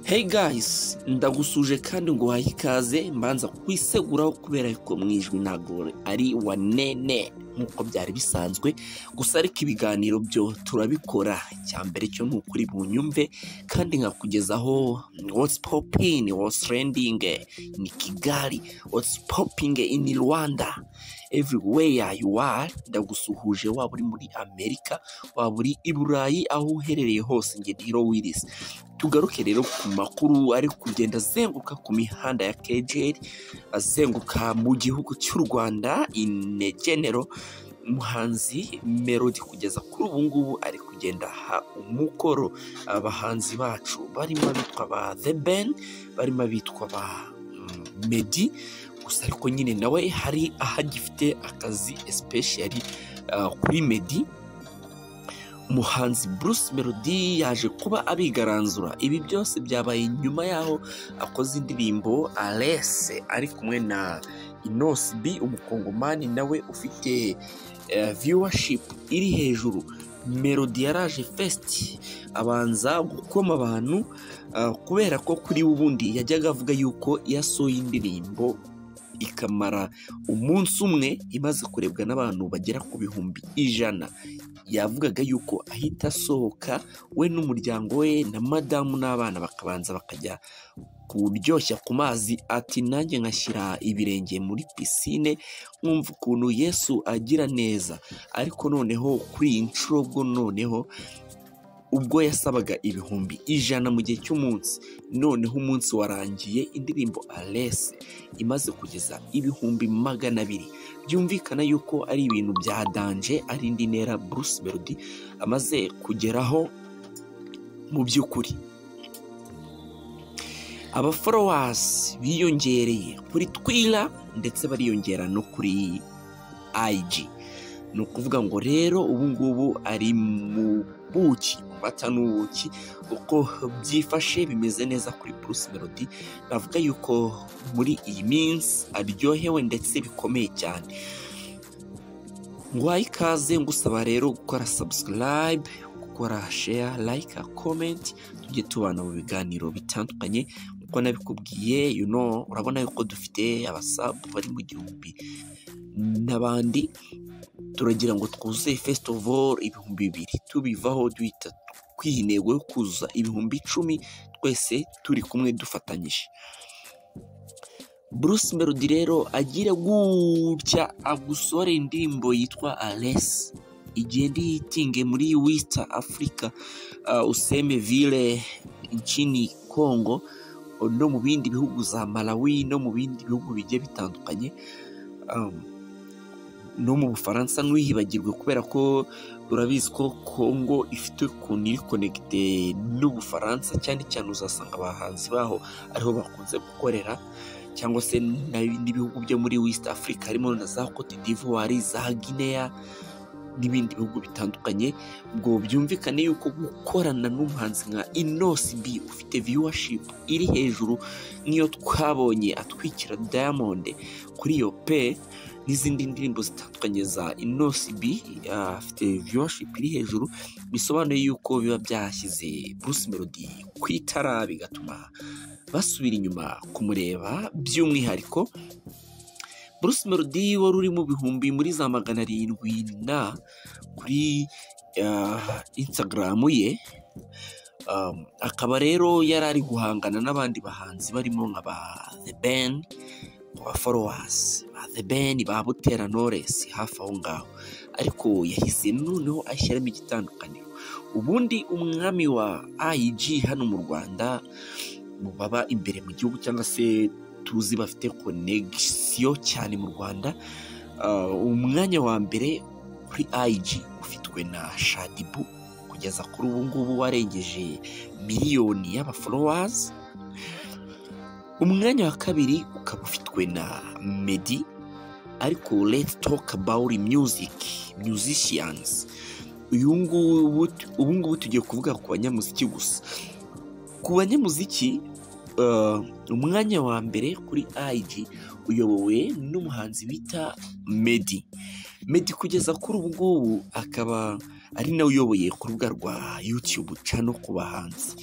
Hey guys, ndagusuje kandi nguhaye ikaze. Mbanza kwiseguraho kubera ko mu ijwi ntabwo ari wanene nk'uko byari bisanzwe, gusa ariko ibiganiro byo turabikora. Icya mbere cyo ni ukuri bunyumve kandi nkakugezaho what's popping, what's trending in Kigali, what's popping in Rwanda, everywhere you are. Ndagusuhuje, waba uri muri Amerika, waba uri i Burayi, aho uherereye hose, njye Hero Willis. Tugaruke rero ku makuru ari kugenda azenguruka ku mihanda ya KGL, azenguruka mu gihugu cy'u Rwanda in general. Umuhanzi Melody kugeza kuri ubu ngubu ari kugenda aha umukoro abahanzi bacu, barimo abitwa ba The Ben, barimo abitwa ba Meddy. Gusa ariko nyine nawe hari aho agifite akazi, especially kuri Meddy. Umuhanzi Bruce Melody yaje kuba abigaranzura. Ibi byose byabaye nyuma y'aho akoze indirimbo Alese ari kumwe na Innoss'B, umukongomani nawe ufite viewership iri hejuru. Melody yaraje first abanza gukoma abantu, kubera ko kuri we ubundi yajyaga avuga yuko iyo asohoye indirimbo ikamara umunsi umwe imaze kurebwa n'abantu bagera ku 100,000, yavugaga yuko ahita asohoka we n'umuryango we na madamu n'abana, bakabanza bakajya kuryoshya ku mazi, ati nanjye nkashyira ibirenge muri pisine nkumva ukuntu Yesu agira neza. Ariko noneho kuri iyi nshuro bwo noneho ubwo yasabaga 100,000 mu gihe cy'umunsi, noneho umunsi warangiye indirimbo Alese imaze kugeza 200,000. Byumvikana yuko ari ibintu bya danger, ari indi ntera Bruce Melody amaze kugeraho. Mu by'ukuri aba followers biyongereye kuri Twitter ndetse bariyongera no kuri IG. Ni ukuvuga ngo rero ubu ngubu ari mu buki, mu mata n'ubuki. Uko byifashe bimeze neza kuri Bruce Melody. Navuga yuko muri iyi minsi aryohewe ndetse bikomeye cyane. Nguhaye ikaze, ngusaba rero gukora subscribe, gukora share, like, comment, tujye tubana mu biganiro bitandukanye uko nabikubwiye. Urabona yuko dufite aba sub bari mu gihumbi n'abandi. Turagira ngo twuzuze first of all 2000, tubivaho duhita kwiha intego yo kuzuza 10,000 twese turi kumwe dufatanyije. Bruce Melody rero agira gutya agusore indirimbo yitwa Ales, igenda ihitinge muri West Africa, useme vile nchini Congo no mu bindi bihugu za Malawi no mu bindi bihugu bigiye bitandukanye, no mu Bufaransa ntiwihibagirwe, kubera ko urabizi ko Congo ifite ukuntu iri connecté n'Ubufaransa cyane cyane, uzasanga abahanzi baho ariho bakunze gukorera, cyangwa se n'ibihugu byo muri West Africa harimo na za Cote d'Ivoire, za Guinea n'ibindi bihugu bitandukanye. Ubwo byumvikane yuko gukorana n'umuhanzi nka Innoss'B ufite viewership iri hejuru nk'iyo twabonye atwikira Diamond kuri iyo pe n'izindi ndirimbo zitandukanye za Innoss'B afite viewership iri hejuru, bisobanuye yuko biba byashyize Bruce Melody ku itara, bigatuma basubira inyuma kumureba. By'umwihariko Bruce Melody wari uri mu bihumbi muri za 700 na kuri Instagram ye, akaba rero yari ari guhangana n'abandi bahanzi barimo nka ba The Ben, ba followers ba The Ben, ba Butera Knowless hafi aho ngaho, ariko yahise noneho ashyiramo igitandukaniro. Ubundi umwami wa IG hano mu Rwanda, mu baba imbere mu gihugu cyangwa se tuzi bafite connection cyane mu Rwanda, umwanya wa mbere kuri IG ufitwe na Shaddyboo, kugeza kuri ubu ngubu warengeje miliyoni y'aba followers. Umwanya wa kabiri ukaba ufitwe na Meddy. Ariko let's talk about music, musicians. Uyu ngubu, ubu ngubu tugiye kuvuga ku banyamuziki gusa. Ku banyamuziki, umwanya wa mbere kuri IG uyobowe n'umuhanzi bita Meddy. Meddy kugeza kuri ubu ngubu akaba ari nawe uyoboye ku rubuga rwa YouTube channel ku bahanzi.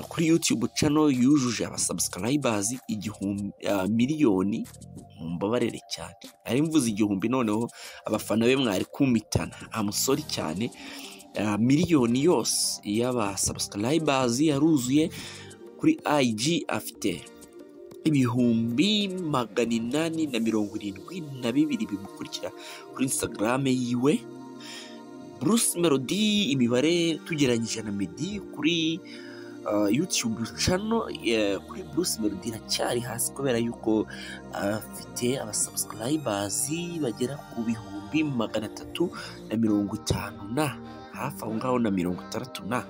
Kuri YouTube channel yujuje aba subscribers miliyoni, mumbabarire cyane nari mvuze igihumbi, noneho abafana be mwari kumitana, I'm sorry cyane. Miliyoni yose y'aba subscribers yaruzuye. Kuri IG afite 872,000 bimukurikira kuri Instagram yiwe. Bruce Melody, imibare tugereranyije na Meddy kuri YouTube channel, kuri Bruce Melody iracyari hasi, kubera yuko afite aba subscribers bagera ku 350,000 na hafi aho ngaho na 60 na,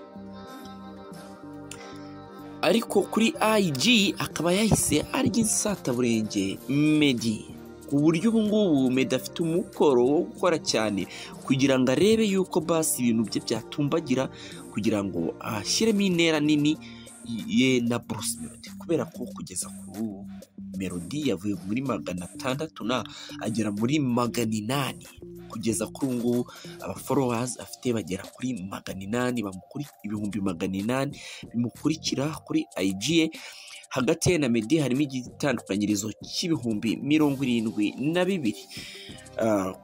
ariko kuri IG akaba yahise arya insataburenge Meddy, ku buryo ubu ngubu Meddy afite umukoro wo gukora cyane kugira ngo arebe yuko basi ibintu bye byatumbagira, kugira ngo ashyiremo intera nini ye na Bruce Melody, kubera ko kugeza kuri ubu Melody yavuye muri 600 na agera muri 800. Kugeza kuri ubu ngubu aba followers afite bagera kuri 800, 800,000 bimukurikira kuri IG ye. Hagati ye na Meddy harimo igitandukanyirizo 72,000.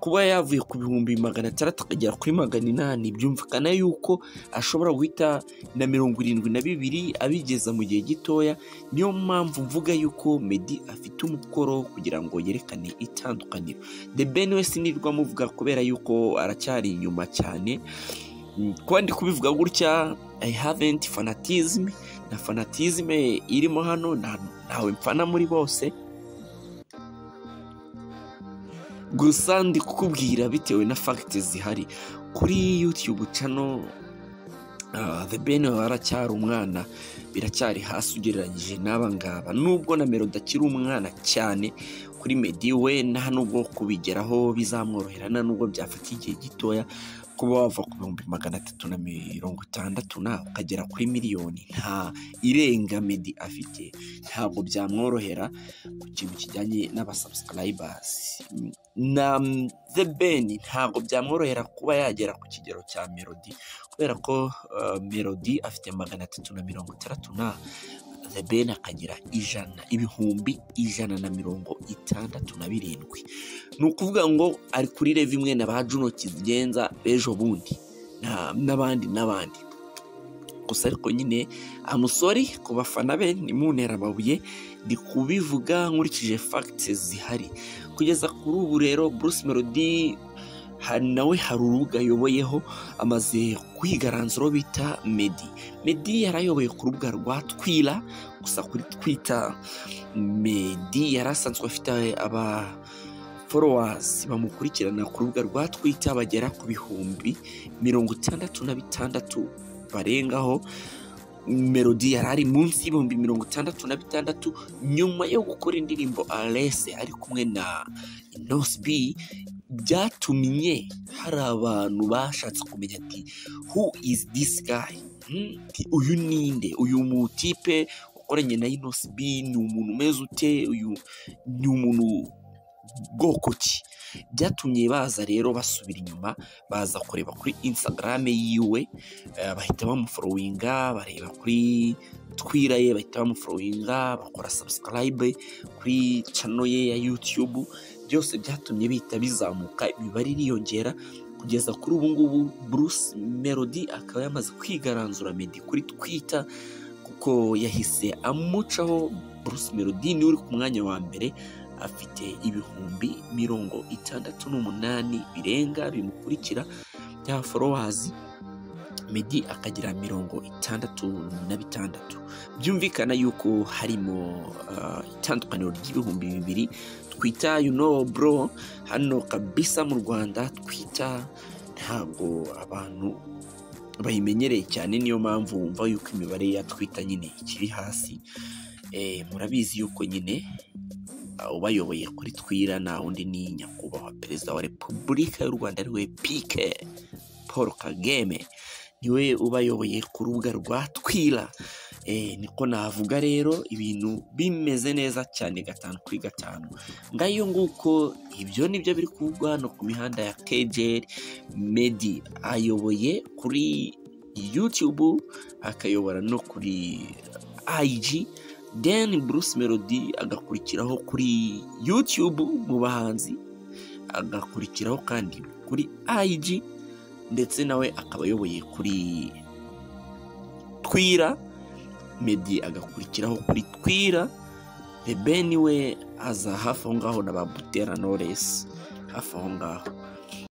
Kuba yavuye ku 600,000 akagera kuri 800, byumvikana yuko ashobora guhita na 72 abigeza mu gihe gitoya. Niyo mpamvu mvuga yuko Meddy afite umukoro kugira ngo yerekane itandukaniro. The Ben we sinirwa amuvuga kubera yuko aracyari inyuma cyane. Kuba ndi kubivuga gutya, I haven't fanatism na fanatism irimo hano, ntawe mfana muri bose, gusa ndi kukubwira bitewe na facts zihari kuri YouTube channel. The Ben aracyari umwana, biracyari hasi ugereranyije n'aba ngaba, nubwo na Melody akiri umwana cyane kuri Meddy we, nta nubwo kubigeraho bizamworohera, nta nubwo byafata igihe gitoya kuba wava ku 360,000 na ukagera kuri miliyoni nta irenga Meddy afite, ntabwo byamworohera ku kintu kijyanye n'aba subscribers. Na The Ben ntabwo byamworohera kuba yagera ku kigero cya Melody, kubera ko Melody afite 360 na The Ben akagira 167,000. Ni ukuvuga ngo ari kuri level imwe na ba Juno Kizigenza b'ejo bundi n'abandi n'abandi. Gusa ariko nyine I'm sorry ku bafana be, ntimuntere amabuye, ndi kubivuga nkurikije facts zihari. Kugeza kuri ubu rero Bruce Melody nawe hari urubuga ayoboyeho, amaze kwigaranzura bita Meddy. Meddy yarayoboye ku rubuga rwa Twitter, gusa kuri Twitter Meddy yarasanzwe afite aba followers bamukurikirana ku rubuga rwa Twitter bagera ku 66,000 barengaho. Melody yari ari munsi y'66,000 nyuma yo gukora indirimbo Alese ari kumwe na Innoss B. Byatumye hari abantu bashatse kumenya ati who is this guy? Uyu ninde? Uyu mutipe ukoranye na Innoss B ni umuntu umeze ute? Uyu ni umuntu bwoko ki? Byatumye baza rero basubira inyuma, baza kureba kuri Instagram yiwe, bahita bamufollowinga, bareba kuri Twitter ye bahita bamufollowinga, bakora subscribe kuri channel ye ya YouTube. Byose byatumye bihita bizamuka, imibare iriyongera kugeza kuri ubu ngubu Bruce Melody akaba yamaze kwigaranzura Meddy kuri Twitter, kuko yahise amucaho. Bruce Melody niwe uri ku mwanya wa mbere, afite 68,000 birenga bimukurikira bya followers, Meddy akagira 66,000. Byumvikana yuko harimo itandukaniro ry'2,000. Twita you know bro, hano kabisa mu Rwanda Twitter ntabwo abantu bayimenyereye cyane, niyo mpamvu wumva yuko imibare ya Twitter nyine ikiri hasi. Murabizi yuko nyine ubayoboye kuri Twitter na undi ni nyakubahwa perezida wa Repubulika y'u Rwanda ariwe PK Paul Kagame, niwe ubayoboye ku rubuga rwa Twitter. Niko navuga rero ibintu bimeze neza cyane 5 kuri 5. Ngayo nguko ibyo nibyo biri kuvugwa hano ku mihanda ya KGL. Meddy ayoboye kuri YouTube, akayobora no kuri IG. Then Bruce Melody agakurikiraho kuri YouTube mu bahanzi, agakurikiraho kandi kuri IG, ndetse nawe akaba ayoboye kuri Twitter. Meddy agakurikiraho kuri Twitter. The Ben we aza hafi aho ngaho na ba Butera Knowless hafi aho ngaho.